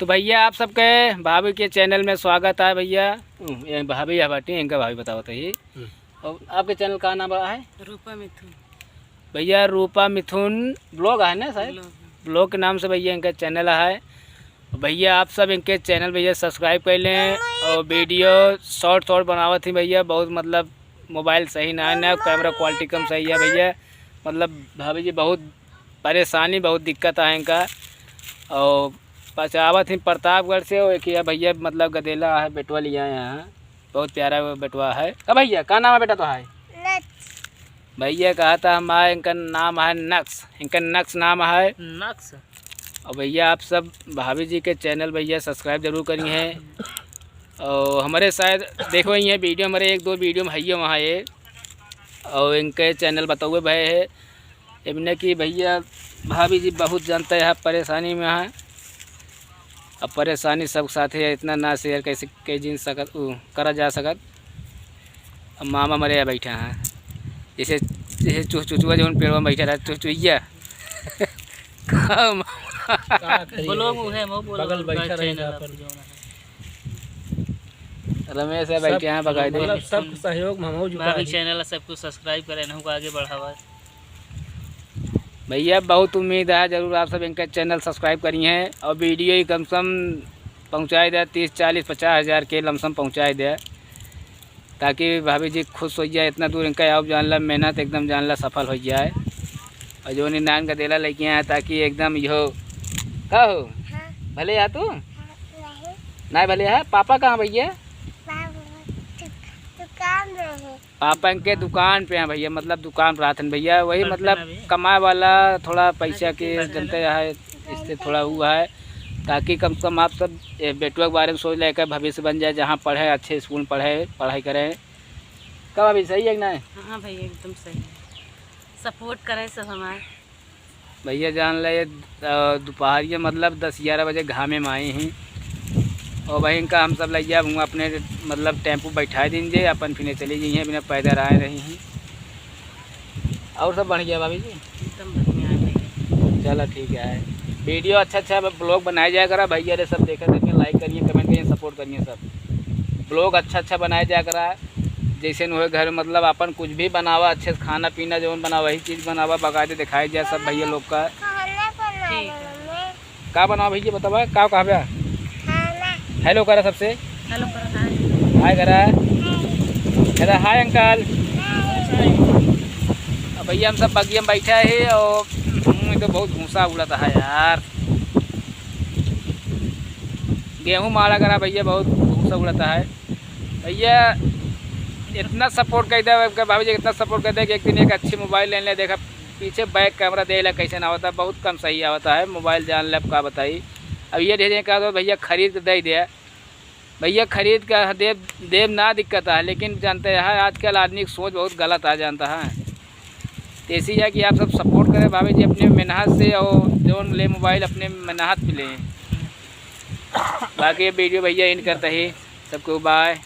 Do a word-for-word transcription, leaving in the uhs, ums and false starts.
तो भैया, आप सबके भाभी के चैनल में स्वागत है भैया। हम्म, ये भाभी यहाँ बैठी, इनका भाभी बतावत ही। हम्म। और आपके चैनल का नाम है? रूपा मिथुन। भैया, रूपा मिथुन ब्लॉग है ना शायद? ब्लॉग। ब्लॉग के नाम से भैया इनका चैनल है। भैया, आप सब इनके चैनल भैया सब्सक्राइब कर लें और वीडियो शॉर्ट शॉर्ट बनावत ही भैया। बहुत मतलब मोबाइल सही ना है, ना कैमरा क्वालिटी कम सही है भैया। मतलब भाभी जी बहुत परेशानी, बहुत दिक्कत है इनका। और पचावत ही प्रतापगढ़ से, और एक ये भैया मतलब गदेला है, बेटवा लिया यहाँ, बहुत प्यारा वो बेटवा है। का भैया, का नाम है बेटा तो है? नक्स। भैया कहा था हमारे, इनका नाम है नक्स, इनका नक्स नाम है। नक्स। और भैया, आप सब भाभी जी के चैनल भैया सब्सक्राइब जरूर करी हैं। और हमारे शायद देखो ही है वीडियो, हमारे एक दो वीडियो में है ये वहाँ ये, और इनके चैनल बताओ भैया है। इमने कि भैया, भाभी जी बहुत जानते हैं, परेशानी में है। अब परेशानी सब साथे है, इतना ना शेयर कैसे के जिन सकत, उ, करा जा सकत। अब मामा मरे बैठा है, जैसे, जैसे चुह-, चुचुआ जौन पेड़वा में बैठा रहा, चुहचुहिया। का मामा? का कही ब्लॉग है? उहे, वो बोलो, बगल उनका बैठा रही चैनल था आप पर। जौन है। रमेश है बैठे हैं, बकायदे। मतलब, सब सहयोग में हम हो चुका भाभी है। चैनल सबको सब्सक्राइब करें, इन्हों को आगे बढ़ावा। भैया, बहुत उम्मीद है, जरूर आप सब इनका चैनल सब्सक्राइब करी हैं और वीडियो ही कम से कम पहुँचाए दे, तीस, चालीस, पचास हज़ार के लमसम पहुँचाए दे, ताकि भाभी जी खुश हो जाए। इतना दूर इनका आओ, जान ला, मेहनत एकदम, जान ला, सफल हो जाए। और जो नान का देला लेके आए, ताकि एकदम यो, का हो? हाँ। भले आ तू? हाँ, नहीं। नहीं भले है। पापा कहाँ भैया? पापा दुक-, दुकान में है। पापा इनके दुकान पे हैं भैया, मतलब दुकान पर रहत हैं भैया, वही मतलब कमाए वाला, थोड़ा पैसा के जनते है, इससे थोड़ा हुआ है, ताकि कम से कम आप सब ये बेटुआ के बारे में सोच लेकर भविष्य बन जाए, जहाँ पढ़े, अच्छे स्कूल में पढ़े, पढ़ाई करें। कब अभी सही है कि नहीं? हाँ भाई, एकदम सही है, सपोर्ट करें सब हमारे। भैया जान ले, अ, दोपहरिया मतलब दस ग्यारह बजे घामे में आई ही। और वहीं का हम सब लैया हुआ अपने मतलब टेम्पू बैठा दीन जे, अपन फिने चली गई हैं, बिना पैदल आए रही हैं। और सब बढ़िया भाभी जी? एकदम बढ़िया है भैया। चलो ठीक है, वीडियो अच्छा अच्छा ब्लॉग बनाया जाया करा भैया रे, सब देखा करिए, लाइक करिए, कमेंट करिए, सपोर्ट करिए सब। ब्लॉग अच्छा अच्छा बनाया जाया करा। जैसे न हुए घर में, मतलब, अपन कुछ भी बनावा, अच्छे से खाना पीना जौन बनावा, वही चीज बनावा, बकायदे दिखाई दिया सब भैया लोग का। खाना बनावा ठीक है। मम्मी। का बनावा भैया, बतावा, का कहबे? खाना। हेलो करा सबसे। हेलो करा, हाय। हाय करा। हाय। करा, हाय अंकल। हाय। अब भैया हम सब बगिया में बैठा है और, हम्म, तो बहुत भूसा उड़ता है यार। गेहूं माड़ा करा भैया, बहुत भूसा उड़ता है। भैया, इतना सपोर्ट कर दे, भाभी जी, इतना सपोर्ट कर दे कि एक दिन एक अच्छी मोबाइल ले ले। देखा, पीछे बैक कैमरा देख ले, कैसे ना होता, बहुत कम सही आवता है मोबाइल, जान ले, अब का बताई। अब ये ढेर कहा तो भैया, खरीद के दे दे। भैया, खरीद के देब, देब ना दिक्कत है, लेकिन जानते हैं, आजकल आदमी की सोच बहुत गलत आ जानता है। तो इसी है कि आप सब सपोर्ट करें भाभी जी अपने मेहनत से, और जौन ले मोबाइल अपने मेहनत पे लें। बाकी ये वीडियो भैया एंड करते ही, सबको बाय।